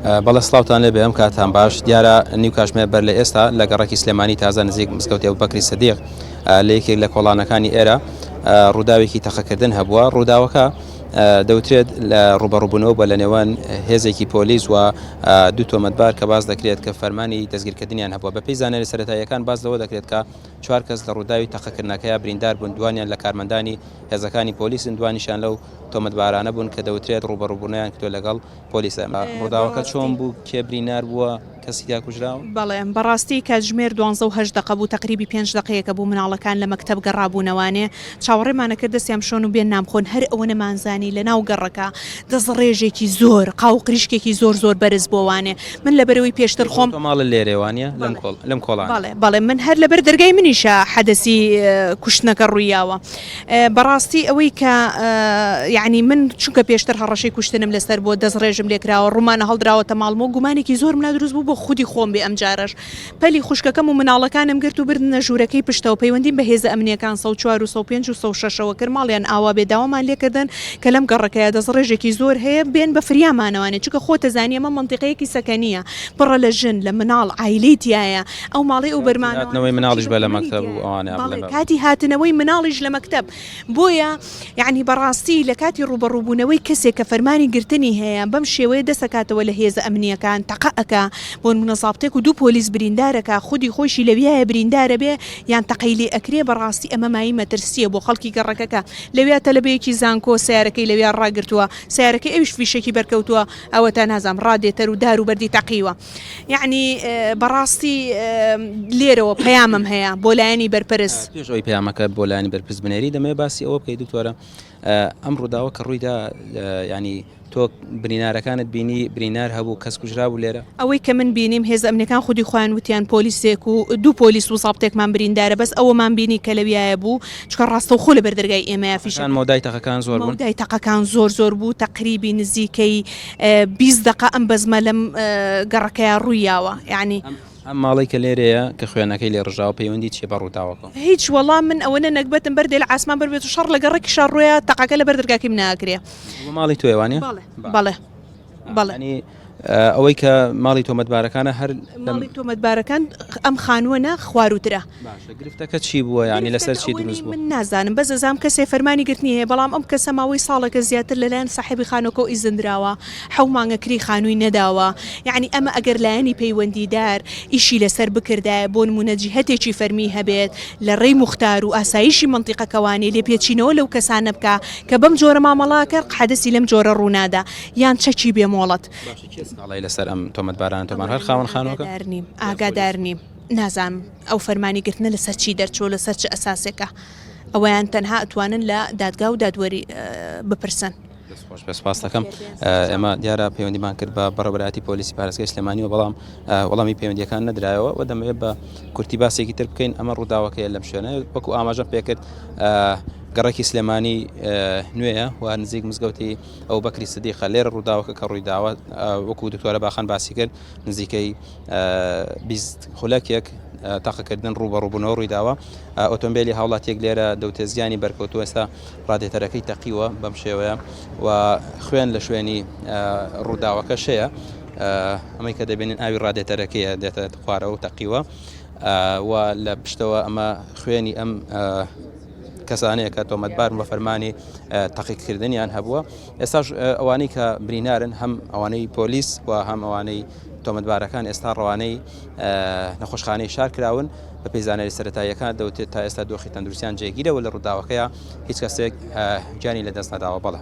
بەڵێ سڵاوتان لێبێ ئەم کاتان باش دیارە نیو کاژمێر بەر لە ئێستا لە گەڕەکی سلێمانی تازە نزیک مزگەوتی ئەبوبەکری سدیق لە یەکێک لە کۆڵانەکانی ئێرە ڕووداوێکی تەقەکردن هەبووە ڕووداوەکە دەوترێت لە ڕوبەڕوبوونەوە بە لە نێوان هێزێکی پۆلیس و دوو تۆمەتبار کە باس دەکرێت کە فەرمانی دەستگیرکردنیان هەبووە بەپێی زانیاری سەرەتاییەکان باس لەوە دەکرێت کە چوار کەس لە ڕووداوی تەقەکردنەکەیا بریندار بوون دوانیان لە کارمەندانی هێزەکانی پۆلیسن دوانیشیان لەو تۆمەتبارانە بوون کە دەوترێت ڕووبەڕووبوونەوەیان کردووە لەگەڵ پۆلیسە. ڕووداوەکە چۆن بوو؟ کێ برینار بووە؟ کەسی تیا کوژراوە؟ بەڵێ بەڕاستی کاتژمێر دوانزە و هەشت دەقە بوو تەقریبی پێنج دەقەیەکە بوو مناڵەکان لە مەکتەب گەڕابوونەوانێ چاوەڕێمان ئەکرد دەستیان بشۆن و بێن نان بخۆن هەر ئەوەنەمان زانی لە ناو گەڕەکە دەستڕێژێکی زۆر قاو و قریشکێکی زۆر زۆر بەرز بۆوانێ من لەبەرئەوەی پێشتر خۆم. تۆ ماڵت لێرەیە وانیە؟ لەم کۆڵ لەم کۆڵانە. بەڵێ بەڵێ من هەر لەبەر دەرگای منیشە حەدەسی کوشتنەکە ڕوویاوە. بەڕاستی ئەوەی کە یەعنی من چونکە پێشتر هەڕەشەی کوشتنم لەسەر بووە دەستڕێژم لێکراوە ڕوومانە هەڵدراوەتە ماڵمەوە گومانێکی زۆرم لا دروست بوو بۆ خودی خۆم بێ ئەمجارەش پەلی خوشکەکەم و مناڵەکانم گرت و بردنە ژوورەکەی پشتەوە پەیوەندیم بە هێزە ئەمنیەکان 104 و 105 و 106 ەوە کرد ماڵیان ئاوا بێ داوامان لێکردن کە لەم گەڕەکەیە دەستڕێژێکی زۆر هەیە بێن بە فریامانەوانێ چونکە خۆتەزانی ئەمە مەنتیقەیەکی سەکەنیە پڕە لە ژن لە مناڵ عایلەی تیایە ئەو ماڵەی ئەو بەرمانەوە هاتنەوەی مناڵیش بە لە مەکتەب و ئەوانە بەڵێ کاتی هاتنەوەی مناڵیش لە مەکتەب بۆیە یعنی بەڕاستی لە کاتی ڕوبەڕووبوونەوەی کەسێک کە فەرمانی گرتنی هەیە بەم شێوەیە دەسەکاتەوە لە هێزە ئەمنیەکان تەقە ئەکا بۆ نمونە زابتێک و دوو پۆلیس بریندارەکە خودی خۆیشی لەویایە بریندارە بێ یان تەقەی لێ ئەکرێ بەڕاستی ئەمە مایەی مەترسیە بۆ خەڵکی گەڕەکەکە لەویا تەلەبەیەکی زانکۆ سەیارەکەی لەویا ڕاگرتووە سەیارەکەی ئەویش فیشەکی بەرکەوتووە ئەوەتا نازانم ڕادێتەر و دار و بەردی تەقیوە. یەعنی بەڕاستی لێرەوە پەیامم هەیە بۆ لایەنی بەرپرس. پێش ئەوەی پەیامەکە بۆ لایەنی بەرپرس بنێری دەمەوێت باسی ئەوە بکەیت دکتۆرە ئەم ڕووداوە کە ڕوویدا ینی تۆ برینارەکانت بینی برینار هەبوو کەس کوژرا بوو لێرە؟ ئەوەی کە من بینیم هێزە ئەمنیەکان خودی خۆیان وتیان پۆلیسێک و دوو پۆلیس و زابتێکمان بریندارە بەس ئەوەمان بینی کە لەویایە بوو چونکە ڕاستەوخۆ لەبەر دەرگای ئێمەیە فیشەک مەودای تەقەکان زۆر بوون؟ مەودای تەقەکان زۆر زۆر بوو تەقریبی نزیکەی 20 دەقە ئەم بەزمە لەم گەڕەکەیا ڕووی یاوە یانی. ئەم ماڵەی کە لێرەیە کە خوێنەکەی لێ ڕژاوە پەیوەندی چیە بە ڕووداوەکەوە؟ هیچ وەڵا من ئەوەنە نەگبەتم بەردێ لە عاسمان بەر بێت و شەڕ لە گەڕەکیشا ڕوویا تەقەکە لەبەر دەرگاکەی منە ئەکرێ. ئەوە ماڵی تۆیە وانیە؟ بەڵێ بەڵێ بەڵێ. یانی ئەوەی کە ماڵی تۆمەتبارەکانە هەر ماڵی تۆمەتبارەکان ئەم خانووە نا خوارووترە. باشە گرفتەکە چی بووە یانی لەسەر چی دروست بوو؟ من نازانم بەس ئەزانم کەسێ فەرمانی گرتنی هەیە بەڵام ئەم کەسە ماوەی ساڵێکە زیاتر لەلایەن ساحێبی خانووەکەوە ئیزن دراوە حەو مانگە کری خانووی نەداوە یانی ئەمە ئەگەر لایەنی پەیوەندیدار ئیشی لەسەر بکردایە بۆ نموونە جیهەتێکی فەرمی هەبێت لە ڕێی موختار و ئاسایشی مەنتیقەکەوانی لێپێچینەوە لەو کەسانە بکا کە بەم جۆرە مامەڵە ئەکەن حەدەسی لەم جۆرە ڕوونادا یان چەکی بێ مۆڵەت. باشە کێ سکاڵای لەسەر ئەم تۆمەتبارانە تۆمار هەر خاوەن خانووەکە؟ ئاگادار نیم ئاگادار نیم نازانم ئەو فەرمانی گرتنە لەسەر چی دەرچووە لەسەر چ ئەساسێکە ئەوەیان تەنها ئەتوانن لە دادگا و دادوەری بپرسن. دەست خۆش بێ سپاس دەکەم ئێمە دیارە پەیوەندیمان کرد بە بەڕێوەبەرایەتی پۆلیسی پارێزگای سلێمانیەوە بەڵام وەڵامی پەیوەندیەکان نەدرایەوە و دەمەوێت بە کورتی باسێکی تر بکەین ئەمە ڕووداوەکەیە لەم شوێنە وەکو ئاماژەم پێکرد گەڕەکی سلێمانی نوێیە و نزیک مزگەوتی ئەو بەکری سدیقە لێرە ڕووداوەکە کە ڕوویداوە وەکو دکتۆرە باخان باسی کرد نزیکەی 20 خولەکێک تاقەکردن ڕووبەڕووبوونەوە ڕوویداوە ئۆتۆمبیلی هاوڵاتیەک لێرە دەوتێ زیانی بەرکەوتووە ئێستا ڕادێتەرەکەی تەقیوە بەم شێوەیە و خوێن لە شوێنی ڕووداوەکەش هەیە ئەمەی کە دەبینن ئاوی ڕادێتەرەکەیە دێتە خوارەوە و تەقیوە و لە پشتەوە ئەمە خوێنی ئەم کەسانەیە کە تۆمەتبارن بە فەرمانی تەقیکردنیان هەبووە ئێستاش ئەوانەی کە برینارن هەم ئەوانەی پۆلیس و هەم ئەوانەی تۆمەتبارەکان ئێستا ڕەوانەی نەخۆشخانەی شار کراون بەپێی زانیاری سەرەتاییەکان دەوترێت تا ئێستا دۆخی تەندروستیان جێگیرە و لە ڕووداوەکەیا هیچ کەسێک گیانی لەدەست نەداوە. بەڵێ.